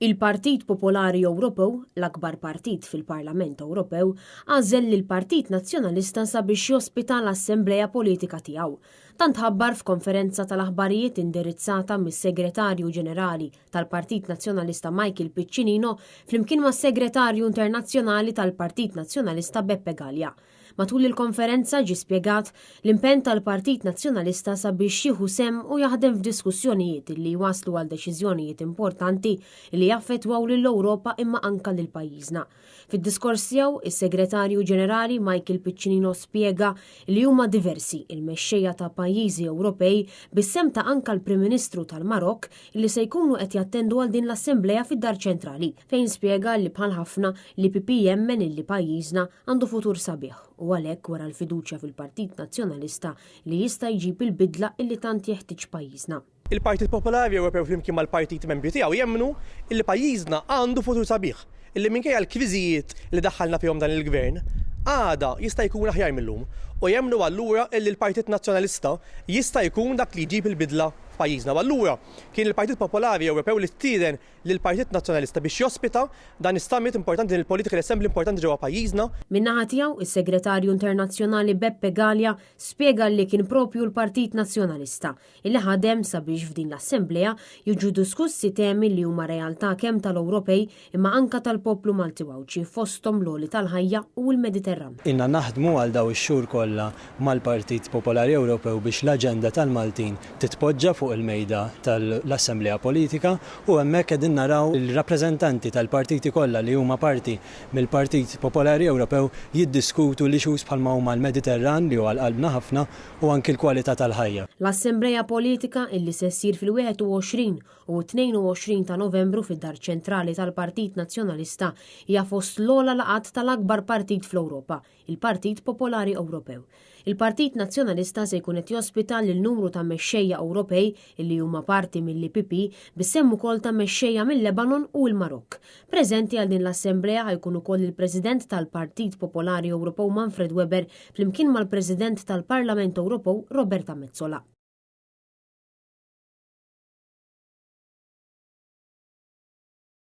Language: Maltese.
Il-Partit Popolari Ewropew, l-akbar partit fil-Parlament Ewropew, għażel lill-Partit Nazzjonalista sabiex jospita l-Assemblea Politika tiegħu. Dan tħabbar f'konferenza tal-aħbarijiet indirizzata mis-Segretarju Ġenerali tal-Partit Nazzjonalista Michael Piccinino flimkien mas-Segretarju Internazzjonali tal-Partit Nazzjonalista Beppe Galea. Matul il-konferenza ġie spjegat l-impenn tal-Partit Nazzjonalista sabiex jieħu sehem u jaħdem f'diskussjonijiet li jwasslu għal deċiżjonijiet importanti li jaffettwaw lill-Ewropa imma anka lil pajjiżna. Fid-diskors tiegħu, is-Segretarju Ġenerali Michael Piccinino spjega li huma diversi il-mexxejja ta' pajjiżi Ewropej bis-sehem ta' anka l-Prim Ministru tal-Marokk li se jkunu qed jattendu għal din l-assemblea fid-Dar Ċentrali, fejn spjega li bħal ħafna l-IPP jemmen illi pajjiżna għandu futur sabiħ u għalhekk wera l-fiduċja fil-Partit Nazzjonalista li jista' jġib il-bidla illi tant jeħtieġ pajjiżna. Il-Partit Popolari Ewropew flimkien mal-partiti membri tiegħu jemmnu illi pajjiżna għandu futur sabiħ, illi minkejja l-kriżijiet li daħħalna fihom dan il-Gvern, għada jista' jkun aħjar mil-lum u jemmnu allura illi l-Partit Nazzjonalista jista' jkun dak li jġib il-bidla f'pajjiżna. U allura kien il-Partit Popolari Ewropew li stieden lill-Partit Nazzjonalista biex jospita dan is-summit importanti, din il-political assembly importanti ġewwa pajjiżna. Min-naħa tiegħu, is-Segretarju Internazzjonali Beppe Galea spjega li kien proprju l-Partit Nazzjonalista illi ħadem sabiex f'din l-assemblea jiġu diskussi temi li huma realtà kemm tal-Ewropej imma anka tal-poplu Malti u Għawdxi fosthom l-għoli tal-ħajja u l-Mediterran. Ilna naħdmu għal dawn ix-xhur kollha mal-Partit Popolari Ewropew biex l-aġenda tal-Maltin titpoġġa fuq il-mejda tal-Assemblea Politika u hemmhekk qegħdin naraw il-rappreżentanti tal-partiti kollha li huma parti mill-Partit Popolari Ewropew jiddiskutu l-issues bħalma huma l-Mediterran li hu għal qalbna ħafna u anki l-kwalità tal-ħajja. L-Assemblea Politika illi se ssir fil-21 u 22 ta' Novembru fid-Dar Ċentrali tal-Partit Nazzjonalista hija fost l-ogħla laqgħat tal-akbar partit fl-Ewropa, il-Partit Popolari Ewropew. Il-Partit Nazzjonalista se jkun qed jospita lil numru ta' mexxejja Ewropej li huma parti mill-EPP bis-sehem ukoll ta' mexxejja mil-Lebanon u l-Marokk. Preżenti għal din l-assemblea ħa jkun ukoll il-President tal-Partit Popolari Ewropew Manfred Weber flimkien mal-President tal-Parlament Ewropew Roberta Metsola.